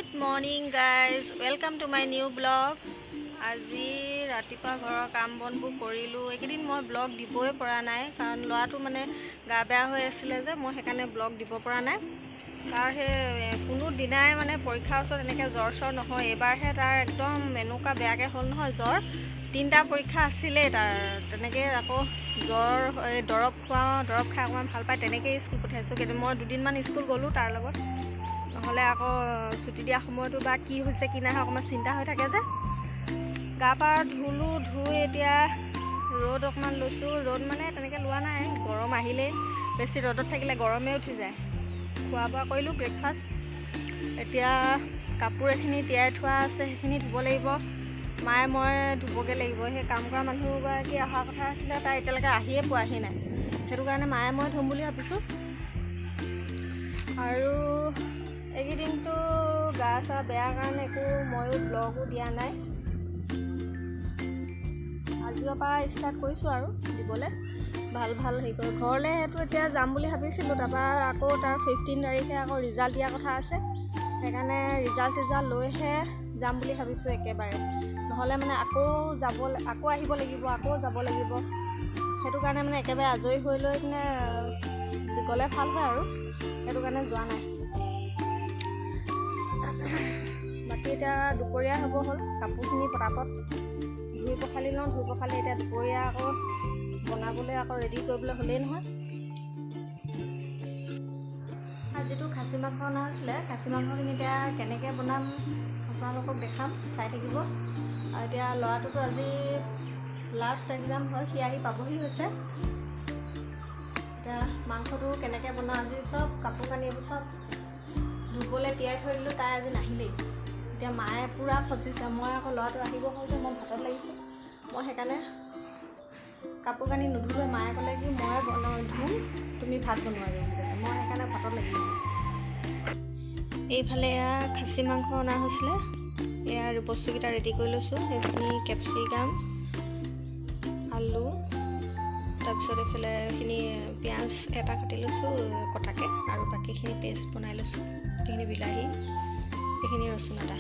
Good morning guys, welcome to my new blog. আজি ৰাতিপুৱা ঘৰৰ কাম বনবোৰ কৰিলোঁ। এইকেইদিন মই ব্লগ দিবই পৰা নাই, কাৰণ ল'ৰাটো মানে গা বেয়া হৈ আছিলে যে মই সেইকাৰণে ব্লগ দিব পৰা নাই। তাৰ সেই কোনো দিনাই মানে পৰীক্ষাৰ ওচৰত এনেকৈ জ্বৰ চৰ নহয়, এইবাৰহে তাৰ একদম এনেকুৱা বেয়াকৈ হ'ল নহয় জ্বৰ। তিনিটা পৰীক্ষা আছিলেই তাৰ, তেনেকৈ আকৌ জ্বৰ, এই দৰৱ খুৱাওঁ, দৰৱ খাই অকণমান ভাল পায়, তেনেকৈয়ে স্কুল পঠিয়াইছোঁ। কিন্তু মই দুদিনমান স্কুল গ'লোঁ তাৰ লগত, নহ'লে আকৌ ছুটি দিয়া সময়তো বা কি হৈছে কি নাই অকণমান চিন্তা হৈ থাকে যে। গা পা ধুলোঁ, ধুই এতিয়া ৰ'দ অকণমান লৈছোঁ। ৰ'দ মানে তেনেকৈ লোৱা নাই, গৰম আহিলেই বেছি ৰ'দত থাকিলে গৰমেই উঠি যায়। খোৱা বোৱা কৰিলোঁ, ব্ৰেকফাষ্ট। এতিয়া কাপোৰ এখিনি তিয়াই থোৱা আছে, সেইখিনি ধুব লাগিব। মায়ে মই ধুবগৈ লাগিব। সেই কাম কৰা মানুহগৰাকী অহা কথা আছিলে, তাই এতিয়ালৈকে আহিয়ে পোৱাহি নাই। সেইটো কাৰণে মায়ে মই ধুম বুলি ভাবিছোঁ। আৰু এইকেইদিনটো গা চা বেয়া কাৰণে একো ময়ো ব্লগো দিয়া নাই। আজিৰ পৰা ষ্টাৰ্ট কৰিছোঁ আৰু দিবলৈ ভাল ভাল হেৰি কৰি। ঘৰলৈ সেইটো এতিয়া যাম বুলি ভাবিছিলোঁ, তাৰপৰা আকৌ তাৰ 15 তাৰিখে আকৌ ৰিজাল্ট দিয়া কথা আছে, সেইকাৰণে ৰিজাল্ট চিজাল্ট লৈহে যাম বুলি ভাবিছোঁ একেবাৰে। নহ'লে মানে আকৌ যাব, আকৌ আহিব লাগিব, আকৌ যাব লাগিব। সেইটো কাৰণে মানে একেবাৰে আজৰি হৈ লৈ কিনে গ'লে ভাল হয় আৰু, সেইটো কাৰণে যোৱা নাই। বাকী এতিয়া দুপৰীয়া হ'ব হ'ল, কাপোৰখিনি পটাপট ধুই পখালি লওঁ। ধুই পখালি এতিয়া দুপৰীয়া আকৌ বনাবলৈ আকৌ ৰেডি কৰিবলৈ হ'লেই নহয়। আজিতো খাচী মাংস অনা হৈছিলে, খাচী মাংসখিনি এতিয়া কেনেকৈ বনাম আপোনালোকক দেখাম, চাই থাকিব। আৰু এতিয়া ল'ৰাটোতো আজি লাষ্ট এক্সাম হয়, সি আহি পাবহি হৈছে। এতিয়া মাংসটো কেনেকৈ বনাওঁ, আজি চব কাপোৰ কানি এইবোৰ চব ধুবলৈ তিয়াই থৈ দিলোঁ, তাই আজি নাহিলেই। এতিয়া মায়ে পূৰা ফচিছে, মই আকৌ ল'ৰাটো আহিব হ'ল যে মই ভাতত লাগিছোঁ, মই সেইকাৰণে কাপোৰ কানি নুধুলৈ মায়ে ক'লে কি মই বনাওঁ ধুম, তুমি ভাত বনোৱাগৈ বুলি ক'লে, মই সেইকাৰণে ভাতত লাগিলোঁ। এইফালে এয়া খাচী মাংস অনা হৈছিলে, এয়া বস্তুকেইটা ৰেডি কৰি লৈছোঁ। সেইখিনি কেপচিকাম, আলু, তাৰপিছত এইফালে এইখিনি পিঁয়াজ এটা কাটি লৈছোঁ কটাকৈ, আৰু বাকীখিনি পেষ্ট বনাই লৈছোঁ। এইখিনি বিলাহী, এইখিনি ৰচুন আদা।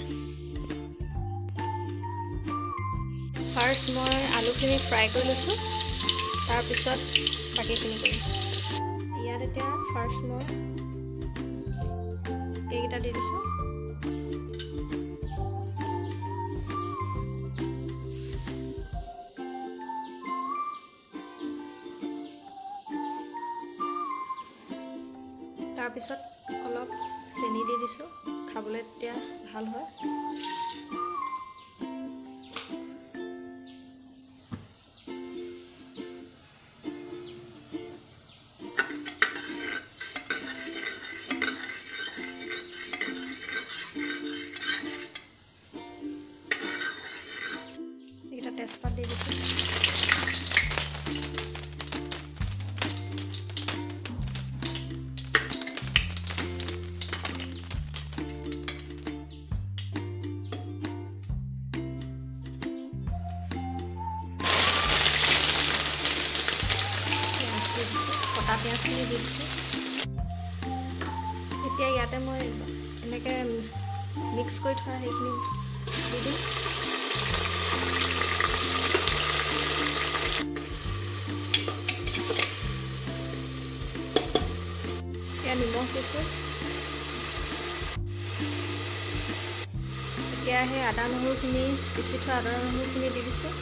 ফাৰ্ষ্ট মই আলুখিনি ফ্ৰাই কৰি লৈছোঁ, তাৰপিছত বাকীখিনি কৰিম। ইয়াত এতিয়া ফাৰ্ষ্ট মই এইকেইটা দি দিছোঁ। তাৰপিছত অলপ চেনি দি দিছোঁ, খাবলৈ তেতিয়া ভাল হয়। এইকেইটা তেজপাত দি দিছোঁ। পিঁয়াজ দি দিছোঁ, কটা পিঁয়াজখিনি দি দিছোঁ। এতিয়া ইয়াতে মই এনেকৈ মিক্স কৰি থোৱা সেইখিনি দি দিম। এতিয়া নিমখ দিছোঁ। এতিয়া সেই আদা নহৰুখিনি, পিচি থোৱা আদা নহৰুখিনি দি দিছোঁ।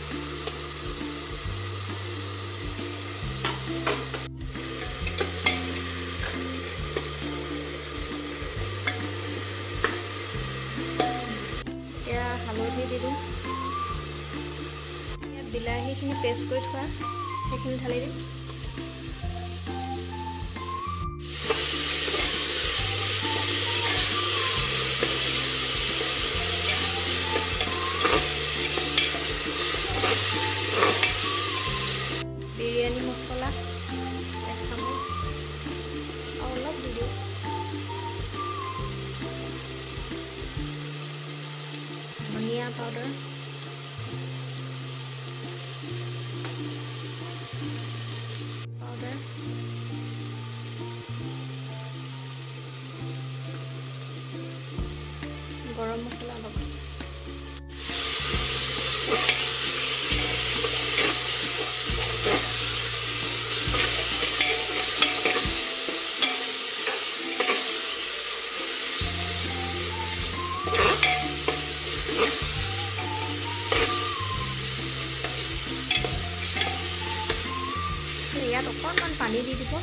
এতিয়া হালধি দি দিম। ইয়াত বিলাহীখিনি পেষ্ট কৰি থোৱা সেইখিনি ঢালি দিম। বিৰিয়ানী মছলা 1 চামুচ আৰু অলপ দি দিওঁ। ধনিয়া পাউডাৰ, গৰম মছলা অলপমান। ইয়াত অকণমান পানী দি দিব।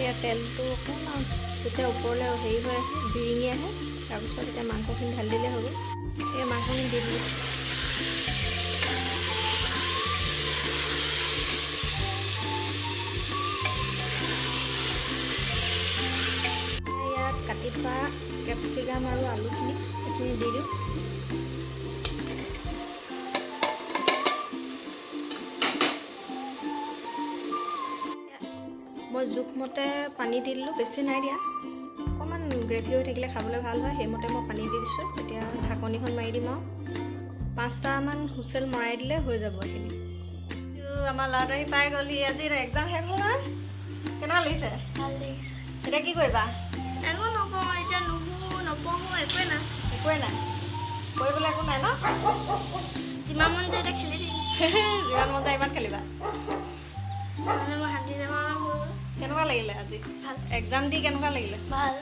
এয়া তেলটো অকণমান যেতিয়া ওপৰলৈ হেৰি হৈ আহে, বিৰিঙি আহে, তাৰপিছত এতিয়া মাংসখিনি ঢালি দিলে হ'ব। এই মাংসখিনি দি দিলোঁ। ইয়াত কাটি থোৱা কেপচিকাম আৰু আলুখিনি এইখিনি দি দিওঁ। মই জোখমতে পানী দি দিলোঁ, বেছি নাই দিয়া। অকণমান গ্ৰেভি হৈ থাকিলে খাবলৈ ভাল হয়, সেইমতে মই পানী দি দিছোঁ। এতিয়া ঢাকনিখন মাৰি দিম আৰু 5টামান হুইচেল মৰাই দিলে হৈ যাব এইখিনি। আমাৰ ল'ৰাটো আহি পাই গ'লহি। আজি এক্সাম শেষ হ'ল নহয়, কেনেকুৱা লাগিছে? ভাল লাগিছে। এতিয়া কি কৰিবা? একো নকওঁ এতিয়া, নুশু, নপঢ়ো, একোৱে নাই। একোৱে নাই কৰিবলৈ, একো নাই ন? যিমান মন যায় এতিয়া খেলি থাকিম। যিমান মন যায় ইমান খেলিবা। মানে মই শান্তি যাম। কেনেকুৱা লাগিলে আজি? ভাল। এক্সাম দি কেনেকুৱা লাগিলে? ভাল।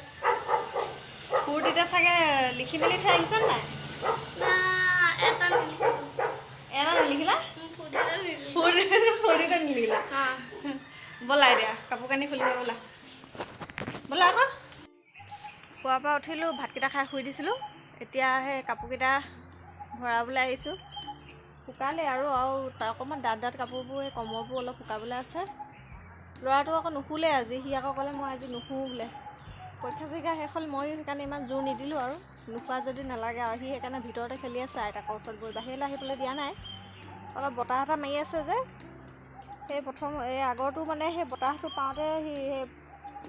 ফূৰ্তিতে চাগে লিখি মেলি থৈ আহিছা নাই? না, এটা নিলিখিলোঁ। এটা নিলিখিলা? ফূৰ্তিতে নিলিখিলোঁ। ফূৰ্তিতে নিলিখিলা? ব'লা, এতিয়া কাপোৰ কানি খুলিবা, ব'লা ব'লা আকৌ। শোৱাৰ পৰা উঠিলোঁ, ভাতকেইটা খাই শুই দিছিলোঁ। এতিয়া সেই কাপোৰকেইটা ভৰাবলৈ আহিছোঁ। শুকালে আৰু অকণমান ডাঠ ডাঠ কাপোৰবোৰ, এই কমৰবোৰ অলপ শুকাবলৈ আছে। ল'ৰাটো আকৌ নুশুলে আজি। সি আকৌ ক'লে, মই আজি নুশুওঁ বোলে। পৰীক্ষা চৰীক্ষা শেষ হ'ল, ময়ো সেইকাৰণে ইমান জোৰ নিদিলোঁ আৰু, নোখোৱা যদি নালাগে আৰু। সি সেইকাৰণে ভিতৰতে খেলি আছে আইতাকৰ ওচৰত গৈ, বাহিৰলৈ আহিবলৈ দিয়া নাই। অলপ বতাহ এটা মাৰি আছে যে, সেই প্ৰথম এই আগৰটো মানে সেই বতাহটো পাওঁতে সি সেই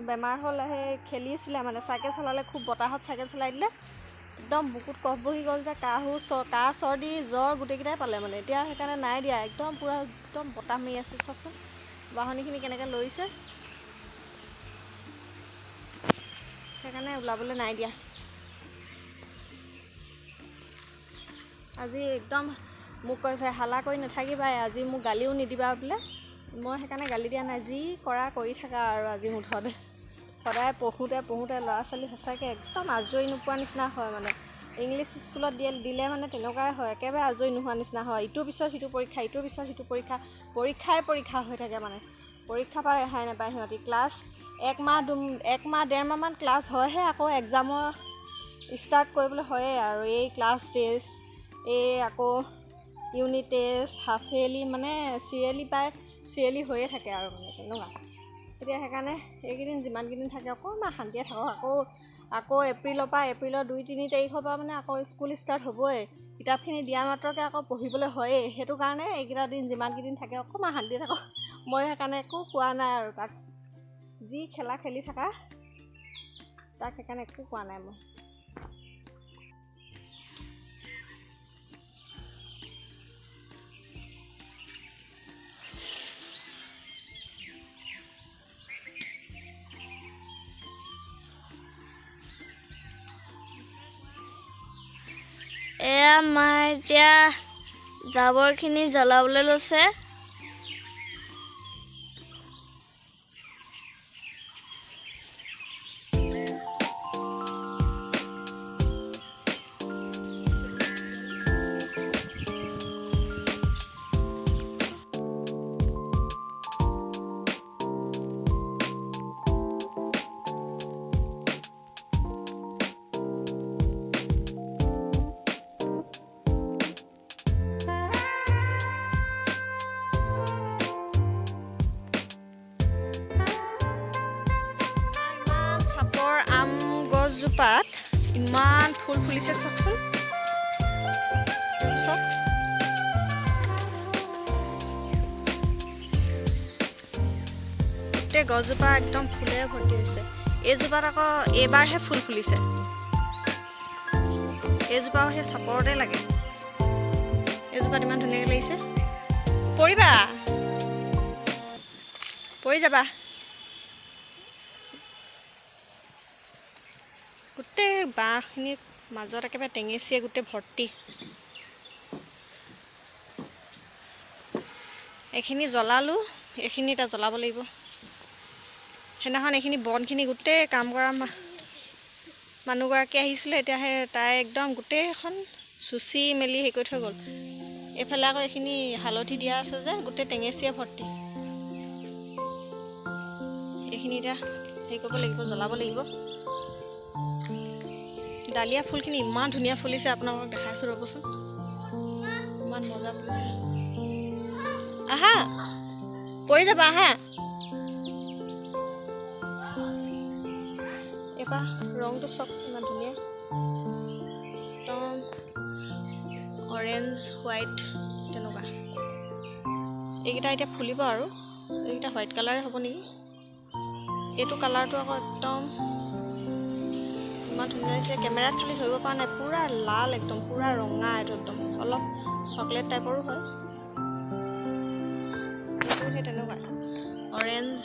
বেমাৰ হ'ল। সেই খেলিছিলে মানে, চাইকেল চলালে, খুব বতাহত চাইকেল চলাই দিলে, একদম বুকুত কফ বহি গ'ল যে, কাহো কাহ, চৰ্দি, জ্বৰ গোটেইকেইটাই পালে মানে। এতিয়া সেইকাৰণে নাই দিয়া। একদম পূৰা একদম বতাহ মাৰি আছে। চাওকচোন বাহনিখিনি কেনেকৈ লৰিছে। সেইকাৰণে ওলাবলৈ নাই দিয়া আজি। একদম মোক কৈছে, হাল্লা কৰি নাথাকিবা আজি, মোক গালিও নিদিবা বোলে। মই সেইকাৰণে গালি দিয়া নাই। যি কৰা কৰি থাকা আৰু আজি মুঠতে। সদায় পঢ়োঁতে পঢ়োঁতে ল'ৰা ছোৱালী সঁচাকৈ একদম আজৰি নোপোৱা নিচিনা হয় মানে। ইংলিছ স্কুলত দিলে মানে তেনেকুৱাই হয়, একেবাৰে আজৰি নোহোৱা নিচিনা হয়। ইটোৰ পিছত সিটো পৰীক্ষা, ইটোৰ পিছত সিটো পৰীক্ষা, পৰীক্ষাই পৰীক্ষা হৈ থাকে মানে। পৰীক্ষাৰ পৰা ৰেহাই নাপায় সিহঁতি। ক্লাছ একমাহ একমাহ ডেৰমাহমান ক্লাছ হয়হে, আকৌ এক্সামৰ ষ্টাৰ্ট কৰিবলৈ হয়েই আৰু। এই ক্লাছ টেষ্ট, এই আকৌ ইউনিট টেষ্ট, হাফ ইয়েৰলি, মানে চিৰিয়েলি পাই চিৰিয়েলি হৈয়ে থাকে আৰু মানে তেনেকুৱা। এতিয়া সেইকাৰণে এইকেইদিন যিমানকেইদিন থাকে অকণমান শান্তিয়ে থাকক। আকৌ আকৌ এপ্ৰিলৰ পৰা, এপ্ৰিলৰ 2-3 তাৰিখৰ পৰা মানে আকৌ স্কুল ষ্টাৰ্ট হ'বই। কিতাপখিনি দিয়া মাত্ৰকে আকৌ পঢ়িবলৈ হয়েই। সেইটো কাৰণে এইকেইটা দিন যিমানকেইদিন থাকে অকণমান শান্তিয়ে থাকক। মই সেইকাৰণে একো কোৱা নাই আৰু তাক, যি খেলা খেলি থাকা, তাক সেইকাৰণে একো কোৱা নাই মই। এয়া মায়ে এতিয়া জাবৰখিনি জ্বলাবলৈ লৈছে। ইমান চাপৰ আম গছজোপাত ইমান ফুল ফুলিছে, চাওকচোন চব। গোটেই গছজোপা একদম ফুলেৰে ভৰ্তি হৈছে। এইজোপাত আকৌ এইবাৰহে ফুল ফুলিছে। এইজোপাও সেই চাপৰতে লাগে। এইজোপাত ইমান ধুনীয়াকৈ লাগিছে। পৰিবা। পৰি যাবা। গোটেই বাঁহখিনিৰ মাজত একেবাৰে টেঙেচিয়ে গোটেই ভৰ্তি। এইখিনি জ্বলালোঁ, এইখিনি এতিয়া জ্বলাব লাগিব। সেইদিনাখন এইখিনি বনখিনি গোটেই কাম কৰা মানুহগৰাকী আহিছিলে, এতিয়া সেই তাই একদম গোটেইখন চুচি মেলি হেৰি কৰি থৈ গ'ল। এইফালে আকৌ এইখিনি হালধি দিয়া আছে যে, গোটেই টেঙেচিয়ে ভৰ্তি। এইখিনি এতিয়া হেৰি কৰিব লাগিব, জ্বলাব লাগিব। ডালিয়া ফুলখিনি ইমান ধুনীয়া ফুলিছে, আপোনালোকক দেখাইছোঁ ৰ'বচোন, ইমান মজা ফুলিছে। আহা, পৰি যাবা, আহা। এবাৰ ৰংটো চব ইমান ধুনীয়া, একদম অৰেঞ্জ হোৱাইট তেনেকুৱা। এইকেইটা এতিয়া ফুলিব আৰু এইকেইটা হোৱাইট কালাৰে হ'ব নেকি। এইটো কালাৰটো আকৌ একদম ইমান ধুনীয়া লাগিছে, কেমেৰাত খালি ধৰিব পৰা নাই, পূৰা লাল একদম, পূৰা ৰঙা এইটো একদম, অলপ চকলেট টাইপৰো হয়। এইটো সেই তেনেকুৱা অৰেঞ্জ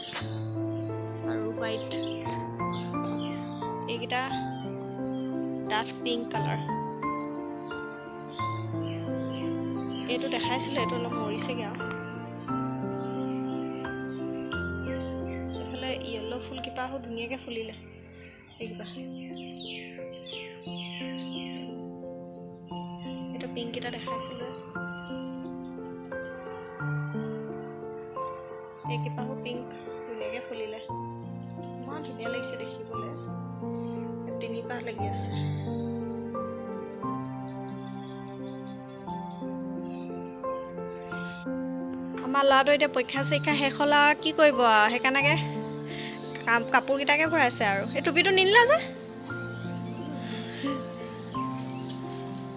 আৰু হোৱাইট। এইকেইটা ডাঠ পিংক কালাৰ। এইটো দেখাইছিলোঁ, এইটো অলপ মৰিছেগৈ আৰু। এইফালে য়েল্ল' ফুলকেইপাহো ধুনীয়াকৈ ফুলিলে, এইকেইপাহ। এইটো পিংককেইটা দেখাইছিলোঁ, এইকেইপাহো পিংক ধুনীয়াকৈ ফুলিলে, ইমান ধুনীয়া লাগিছে দেখিবলৈ। তিনিপাহ লাগি আছে। আমাৰ ল'ৰাটো এতিয়া পৰীক্ষা চৰীক্ষা শেষ হ'ল আৰু কি কৰিব আৰু, সেইকাৰণে কাপোৰকেইটাকে ভৰাইছে আৰু। এই টুপিটো নিনিলা যে,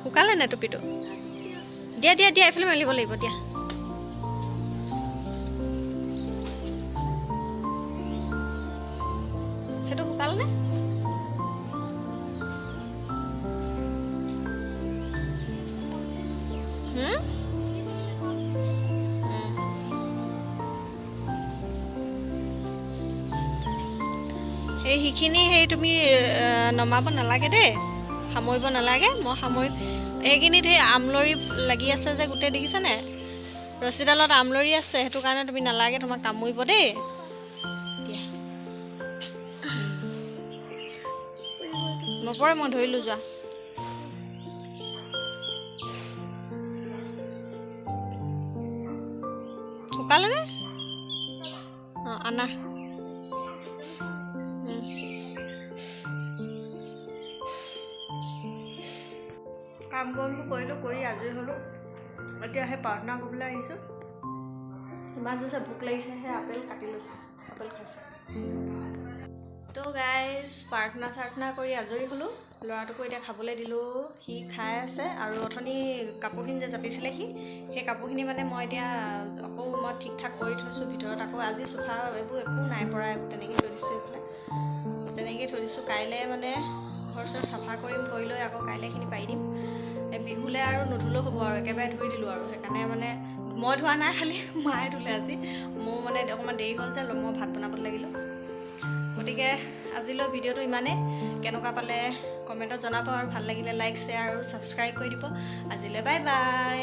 শুকালে নাই টুপিটো? দিয়া দিয়া দিয়া, এইফালে মেলিব লাগিব, দিয়া। সেইটো শুকালেনে? এই সেইখিনি সেই তুমি নমাব নালাগে দেই, সামৰিব নালাগে, মই সামৰিম। এইখিনিত সেই আমলৰি লাগি আছে যে গোটেই, দেখিছানে ৰছীডালত আমলৰি আছে, সেইটো কাৰণে তুমি নালাগে, তোমাক কামুৰিব দেই। দিয়া, নপৰে, মই ধৰিলোঁ, যোৱা। শুকালেনে? অঁ, আনা। কাম বনবোৰ কৰিলোঁ, কৰি আজৰি হ'লোঁ। এতিয়া সেই প্ৰাৰ্থনা কৰিবলৈ আহিছোঁ। ইমান জোৰছে ভোক লাগিছে, সেই আপেল কাটি লৈছোঁ, আপেল খাইছোঁ। তো গাইজ, প্ৰাৰ্থনা চাৰ্থনা কৰি আজৰি হ'লোঁ। ল'ৰাটোকো এতিয়া খাবলৈ দিলোঁ, সি খাই আছে। আৰু অথনি কাপোৰখিনি যে জাপিছিলে সি, সেই কাপোৰখিনি মানে মই এতিয়া আকৌ মই ঠিক ঠাক কৰি থৈছোঁ ভিতৰত। আকৌ আজি চোফা এইবোৰ একো নাই পৰা, একো তেনেকৈ থৈ দিছোঁ, এইফালে তেনেকৈয়ে থৈ দিছোঁ। কাইলৈ মানে ঘৰ চৰ চাফা কৰিম, কৰি লৈ আকৌ কাইলৈ এইখিনি পাৰি দিম। এই বিহুলৈ আৰু নুধুলেও হ'ব আৰু, একেবাৰে ধুই দিলোঁ আৰু। সেইকাৰণে মানে মই ধোৱা নাই, খালি মায়ে ধুলে আজি। মোৰ মানে অকণমান দেৰি হ'ল যে, মই ভাত বনাব লাগিলোঁ। গতিকে আজিলৈ ভিডিঅ'টো ইমানেই। কেনেকুৱা পালে কমেণ্টত জনাব, আৰু ভাল লাগিলে লাইক, শ্বেয়াৰ আৰু ছাবস্ক্ৰাইব কৰি দিব। আজিলৈ বাই বাই।